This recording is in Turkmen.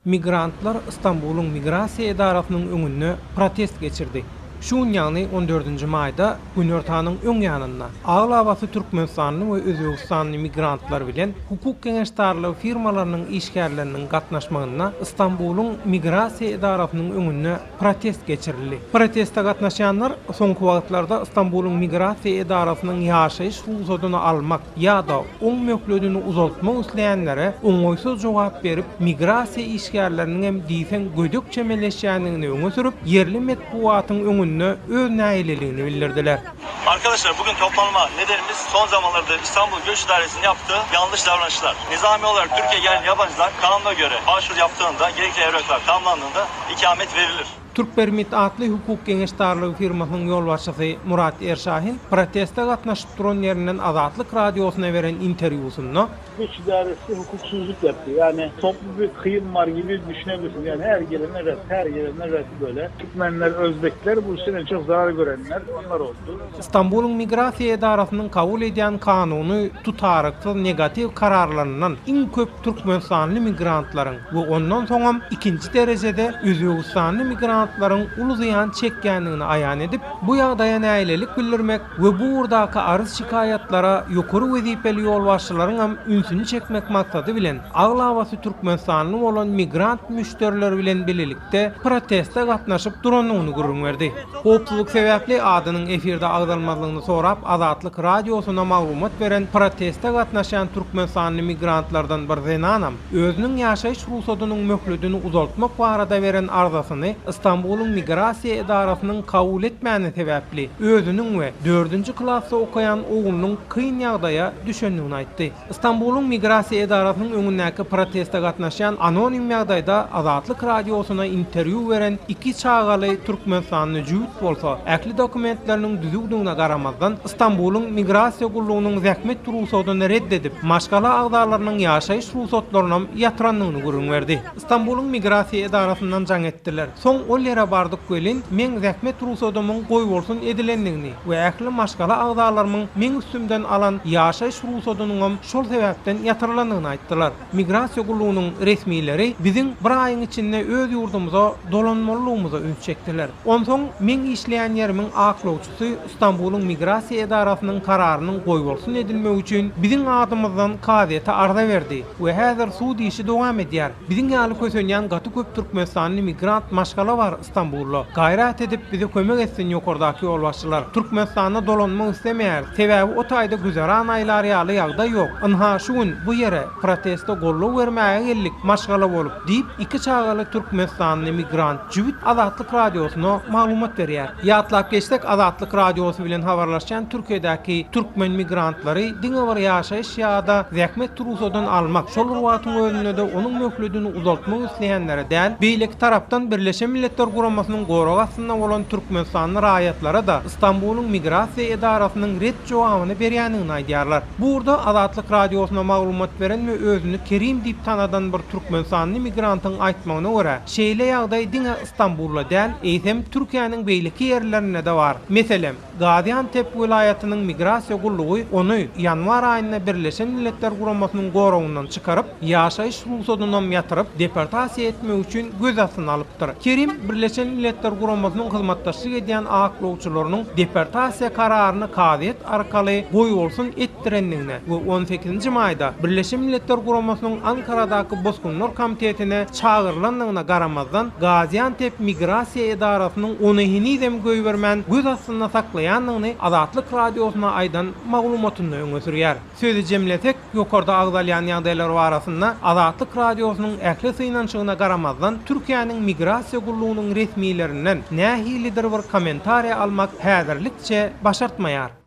Migrantlar Stambulyň migrasiýa edarasynyň öňünde protest geçirdi. Şu gün ýagny on dördünji maýda günortanyň öň ýanynda aglabasy türkmenistanly we özbegistanly migrantlar bilen hukuk geňeşdarlygy firmalarynyň işgärleriniň gatnaşmagynda Stambulyň migrasiýa edarasynyň öňünde protest geçirildi. Proteste gatnaşýanlar soňky wagtlarda Stambulyň migrasiýa edarasynyň ýaşaýyş rugsadyny almak ýa-da oň möhledini uzaltmak isleýänlere oňaýsyz jogap berip, migrasiýa işgärleriniňem diýseň gödek çemeleşýändigini öňe sürüp, ýerli metbugatyň öňünde öz nägileligini bildirdiler. Arkadaşlar bugün toplanma nedenimiz son zamanlarda İstanbul Göç İdaresi'nin yaptığı yanlış davranışlar. Nizami olarak Türkiye'ye gelen yabancılar kanuna göre başvuru yaptığında, gerekli evraklar tamamlandığında ikamet verilir. Türkpermit atly hukuk geňeşdarlygy firmasynyň ýolbaşçysy Murat Erşahin proteste gatnaşyp duran ýerinden Azatlyk Radiosyna beren interwýusynda, Göç idaresi hukuksuzlyk yapdy. Yani toplu bir kıyım var gibi düşünebilirsin. Yani her gelene ret, her gelene ret böyle. Türkmenler, Özbekler bu işten en çok zarar görenler onlar oldu. Stambulyň migrasiýa edarasynyň kabul edýän kanuny tutaryksyz negatiw kararlaryndan iň köp türkmenistanly migrantlaryň we ondan soňam ikinji derejede özbegistanly migrantlaryň uly zyýan çekýändigini aýan edip, bu ýagdaýa nägilelik bildirmek we bu ugurdaky arz-şikaýatlara ýokary wezipeli ýolbaşçylaryňam ünsüni çekmek maksady bilen, aglabasy türkmenistanly bolan migrant müşderileri bilen bilelikde proteste gatnaşyp durandygyny gürrüň berdi. Howpsuzlyk sebäpli adynyň efirde agzalmazlygyny sorap Azatlyk Radiosyna maglumat beren proteste gatnaşýan türkmenistanly migrantlardan bir zenanam özüniň ýaşaýyş rugsadynyň möhledini uzaltmak barada beren arzasyny Stambulyň migrasiýa edarasynyň kabul etmäni sebäpli özüniň we dördünji klasda okaýan oglunyň kyn ýagdaýa düşendigini aýtdy. Stambulyň migrasiýa edarasynyň öňündäki proteste gatnaşýan anonim ýagdaýda Azatlyk Radiosyna interwýu beren iki çagaly türkmenistanly jübüt bolsa, ähli dokumentleriniň düzüwdigine garamazdan, Stambulyň migrasiýa gullugynyň zähmet rugsadyny red edip, maşgala agzalarynyň ýaşaýyş rugsatlarynam ýatyrandygyny gürrüň berdi. Stambulyň migrasiýa edarasyndan jaň etdiler. Soň ol ýere bardyk welin, meň zähmet rugsadymyň goýbolsun edilendigini we ähli maşgala agzalarymyň meň üstümden alan ýaşaýyş rugsadynyňam şol sebäpden ýatyrylandygyny aýtdylar. Migrasiýa gullugynyň resmileri biziň bir aýyň içinde öz ýurdumyza dolanmalydygymyza üns çekdiler. Onsoň meň işleýän ýerimiň aklawçysy Stambulyň migrasiýa edarasynyň kararynyň goýbolsun edilmegi üçin biziň adymyzdan kazyýete arza berdi we häzir sud işi dowam edýär. Biziň ýaly kösenýän gaty köp türkmenistanly migrant maşgala bar Stambulda. Gaýrat edip bize kömek etsin ýokardaky ýolbaşçylar. Türkmenistana dolanmak islemeýäris. Sebäbi o taýda güzeran aýlar ýaly ýagdaý ýok. Ynha şu gün bu ýere proteste goldaw bermäge geldik maşgala bolup diýip iki çagaly türkmenistanly migrant jübüt Azatlyk Radiosyna maglumat berýär. Ýatlap geçsek, Azatlyk Radiosy bilen habarlaşýan Türkiýedäki türkmen migrantlary diňe bir ýaşaýyş ýa-da zähmet rugsadyny almak, şol bir wagtyň özünde-de onuň möhledini uzaltmak isleýänlere däl, beýleki tarapdan Birleşen Milletler Guramasynyň goragy astynda bolan türkmenistanly raýatlara-da Stambulyň migrasiýa edarasynyň ret jogabyny berýändigini aýdýarlar. Bu ugurda Azatlyk Radiosyna maglumat beren we özüni Kerim diýip tanadan bir türkmenistanly migrantyň aýtmagyna görä, şeýle ýagdaý diňe Stambulda däl, eýsem Türkiýäniň beýleki ýerlerinde-de bar. Meselem, Gaziantep welaýatynyň migrasiýa gullugy ony ýanwar aýynda Birleşen Milletler Guramasynyň goragyndan çykaryp, ýaşaýyş rugsadynam ýatyryp, deportasiýa etmek üçin göz astyna alypdyr. Kerim Birleşen Milletler Guramasynyň hyzmatdaşlyk edýän aklawçylarynyň deportasiýa kararyny kazyýet arkaly goýbolsun etdirendigine we on sekizinji maýda Birleşen Milletler Guramasynyň Ankaradaky Bosgunlar komitetine çagyrylandygyna garamazdan, Gaziantep migrasiýa edarasynyň ony henizem goýbermän göz astynda saklaýandygyny Azatlyk Radiosyna aýdan maglumatynda öňe sürýär. Sözi jemlesek, ýokarda agzalýan ýagdaýlar barasynda Azatlyk Radiosynyň ähli synanyşygyna garamazdan, Türkiýäniň migrasiýa gullugynyň resmilerinden nähilidir bir kommentariýa almak häzirlikçe başartmaýar.